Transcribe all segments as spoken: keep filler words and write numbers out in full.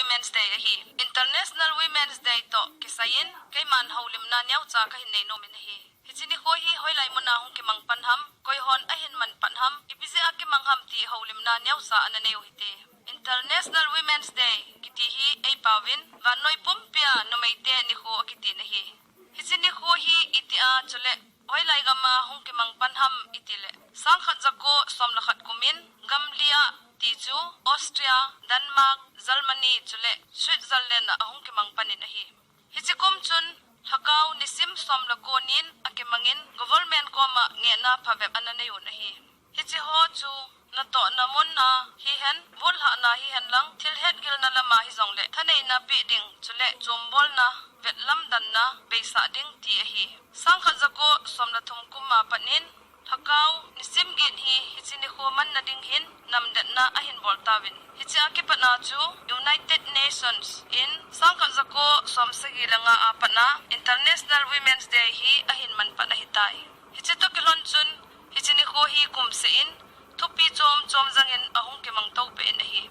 Women's Day ahi. International Women's Day toh kisai in keiman houlimna neocha kahin nei nom in ahi. Hiche nikho hi hoilai muna hung kimang pan ham, koihon ahin man pan ham, ipi jeh a kimang ham ti houlimna neocha ana nei u hite. International Women's Day kiti hi eipauvin vannoi pumpia numeite nikho akiti ahi. Hiche nikho hi itia chule hoilai gama hung kimang pan ham itile, sangkhat jako somlekhat kumin gam lia, ti chu Austria, Denmark, Germany chule Switzerland a ahung kimang panin ahi. Hiche kum chun lhakao nisim somleko nin akimangin government koma ngehna phabep ana nei un ahi. Hiche ho chu natohna muna hihen, vullhahna hihen lang, thil hetgilna lama hijongle thaneina pe ding chule chombolna, vetlamdanna beisah ding ti ahi. Sangkhat jako somlethum kum a panin lhakao nisim get hi hiche nikho manna ding hin namdetna ahin bol tauvin. Hiche a kipatna chu United Nations in sangkhat jako somsagi le nga a patna International Women's Day hi ahin man pan ahitai. Hiche toh kilhon chun hiche nikho hi kumseh in thupi chom chom jangin ahung kimang toupeh in ahi.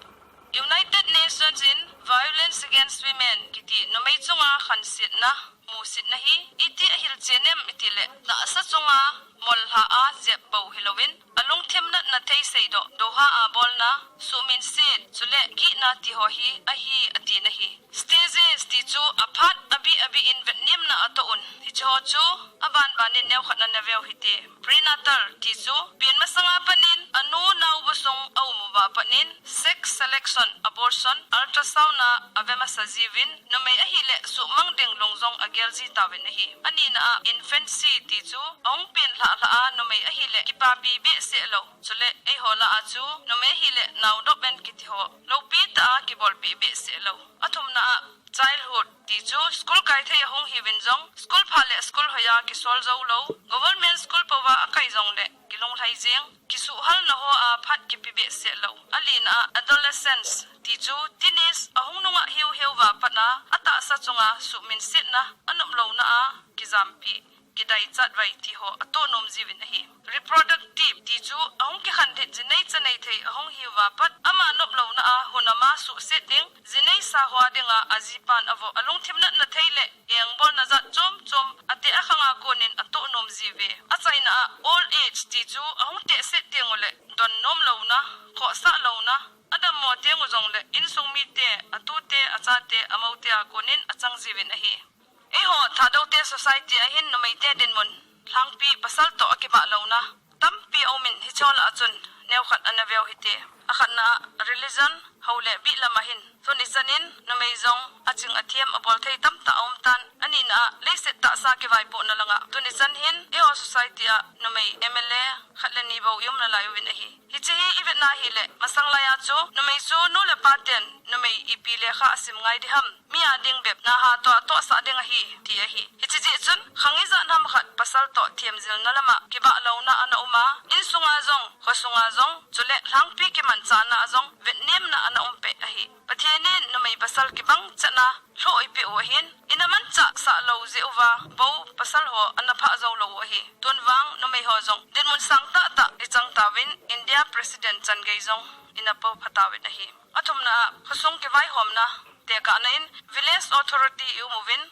United Nations in Violence Against Women kiti numei chunga khansetna, musitna hi iti ahilchen em itile, tahsa chunga mollha a jep bou hilouvin, alungthim natna thei seidoh, doha a bolna, suhminset chule gihna ti ho hi ahi atin ahi. Stages ti chu aphat abih abih in vetnemna atoh un. Hiche ho chu abanbanin neokhat ana veu hite. Prenatal ti chu pen masanga panin anu naobu sung aum uva panin sex selection, abortion, ultrasound a ave masa jiuvin, numei ahile suhmang ding lung jong agel ji tauvin ahi. Anina a infancy ti chu ahung pen lhah lhah a numei ahile kipapi behseh lou. Chule eiho lah a chu numei ahile naodop en kiti ho loupi tah a kibolpeh behseh lou. Athumna a childhood ti chu school kai thei ahung hiuvin jong, school phat le school hoiya kisol jou lou, government school pouva akai jongle kilunglhai jeng, kisuhhalna ho a phat kipe behseh lou. Alina a adolescence ti chu teenage ahung nunga hiu hiuva patna, atahsa chunga suhminsetna, anop louna a kijampi, kidai chatvai ti ho atoh nom jiuvin ahi. Reproductive ti chu ahung kikhanlhit jinei chanei thei ahung hiuva pat, ama nop louna a hun ama suhset ding, jinei sa hoa dinga ajipan avo alungthim natna thei le engbolna jat chom chom ate akhanga konin atoh nom jiuve. Achaina a old age ti chu ahung tehset tengule don nom louna, khohsah louna, adammo tengu jongle insung mite, atute, achate, amoute a konin achang jiuvin ahi. Eiho Thadou te society a hin numeite dinmun lhangpi pasal toh akibah louna tampi aumin, hiche ho lah a chun neokhat ana veu hite. Akhatna a religion, hou le bih lam a hin tuni chanin numei jong aching athem abol thei tamtah aum tan. Anina a leiset tahsa kivaipohna langa tuni chan hin eiho society a numei M L A khat le ni bou i um nalai uvin ahi. Hiche hi ivetna hile, masang laiya chu numei chu nu le pa ten numei ipi lekha asim ngai diham, mi a ding bep naha toh atohsah ding ahi, ti ahi. Hiche jeh chun khang ijat ham khat pasal toh themjilna lama kibah louna ana um a, insunga jong, khosunga jong, chule lhangpi kimanchahna a jong vetnemna ana um peh ahi. Pathen in numei pasal kibang chatna lhoh eipeh u ahin, ina manchah sah lou jeh uva bou pasal ho ana phah jou lou u ahi. Tun vang numei ho jong dinmun sang tahtah ichang tauvin, India President chan gei jong ina pou pha tauvin ahi. Athumna a khosung kivaihomna tekahna in village authority i um uvin,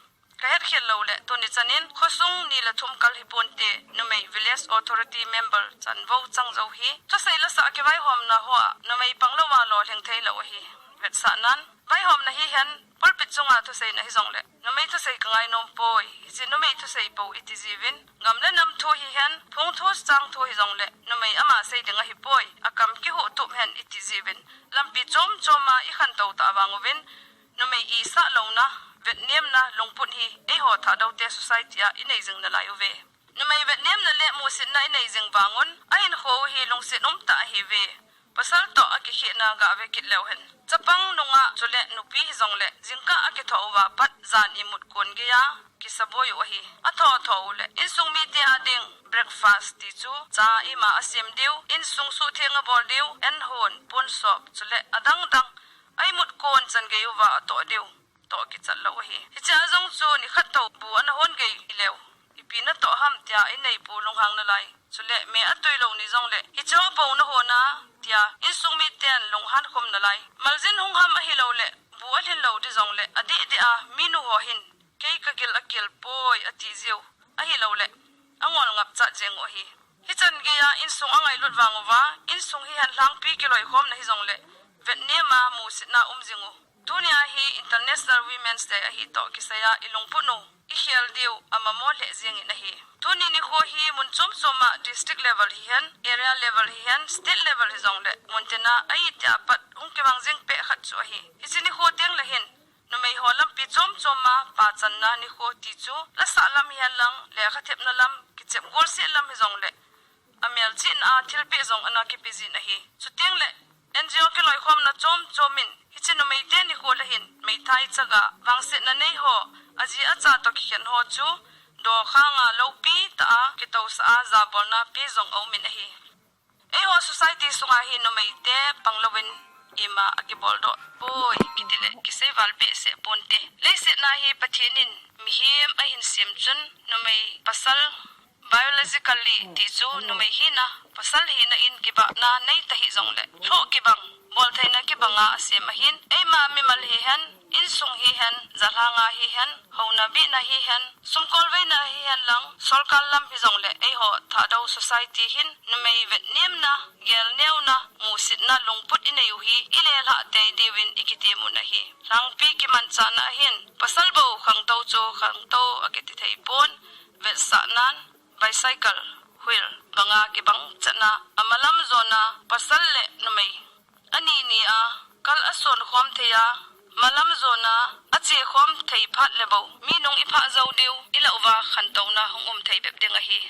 kahet khel lou le tuni chanin khosung ni le thum kal hiponte, numei village authority member chanvou chang jou hi thusei lasah kivaihomna hoa numei pang louva lolhing thei lou ahi. Vetsahnan, vaihomna hihen pulpit chunga thuseina hijongle numei thusei kangai nom poi, hiche numei thusei pou iti jiuvin, gam le nam thu hihen, phung thu chang thu hijongle numei ama sei ding ahipoi, akam kihuh tup hen iti jiuvin, lampi chom choma ikhantou tah vang uvin, numei isah louna, vetnemna lungput hi eiho Thadou te society a inei jing nalai uve. Numei vetnemna le musitna inei jing vangun, ahinkho u hi lungset umtah ahiuve. Pasal toh akikhehna gave kit leu hen, chapang nungah chule nupi hijongle jingkah akithoh uva pat jan imut kon geiya kisaboi u ahi. Athoh thoh u le insung mite a ding breakfast ti chu cha ima asem diu, insung suhtheng abol diu, enhon, ponsop chule adang dang a imut kon chan gei uva atoh diu toh kichat lou ahi. Hiche a jong chu nikhat tou bu ana hon gei hileu, ipi natoh ham tia ineipu lunghang nalai. Chule me atui lou ni jongle hiche ho bou nahon a tia insung miten lunghan khum nalai. Maljin hung ham ahiloule Alhin lou di jongle adeh deh a minu ho hin kei kagil akel poi ati jiu ahilouleh angol ngap chat jeng u ahi. Hichan geiya insung angailut vang uva, insung hihen lhangpi kiloikhomna hijongle vetnem a musitna um jing u. Tunia hi International Women's Day ahi toh kisaiya ilungput u, ikhel diu amamo lheh jengin ahi. Tuni nikho hi mun chom chom a district level hihen, area level hihen, state level hijongle muntina a itia pat hung kimang jing peh khat chu ahi. Hiche nikho tengle hin numei ho lampi chom chom a pachanna nikho ti chu lasah lam hihen lang, lekha thepna lam, kichep golseh lam hijongle amelchihna a thilpeh jong ana kipe jin ahi. Chutengle N G O kiloikhomna chom chom in hiche numeite nikho le hin meithai chaga vangsetna nei ho, aji acha toh kikhen ho chu dokhanga loupi tah a kitousah a jabolna pe jong aumin ahi. Eiho society sunga hi numeite panglouvin ima akiboldoh poi kitile kiseival behseh ponte. Leiset na hi Pathen in mihem ahin sem chun numei pasal biologically ti chu numei hina, pasal hina in kibahna nei tahih jongle lhoh kibang, boltheina kibanga asem ahin, eima mimal hihen, insung hihen, jalhanga hihen, houna bihna hihen, sumkolveina hihen lang, sorkar lam hijongle eiho Thadou society hin numei vetnemna, gelneuna, musitna lungput inei u hi ilelhah tei diuvin ikitem un ahi. Lhangpi kimanchahna ahin pasal bou khangtou chu khangtou akiti thei pon, vetsahnan bicycle wheel banga kibang chatna, amalam jona pasal le numei ani ni a kal ason khom thei a, malam jona ache khom thei phat le bou mi nung iphah jou diu ilah uva khantouna hung um thei bep ding ahi.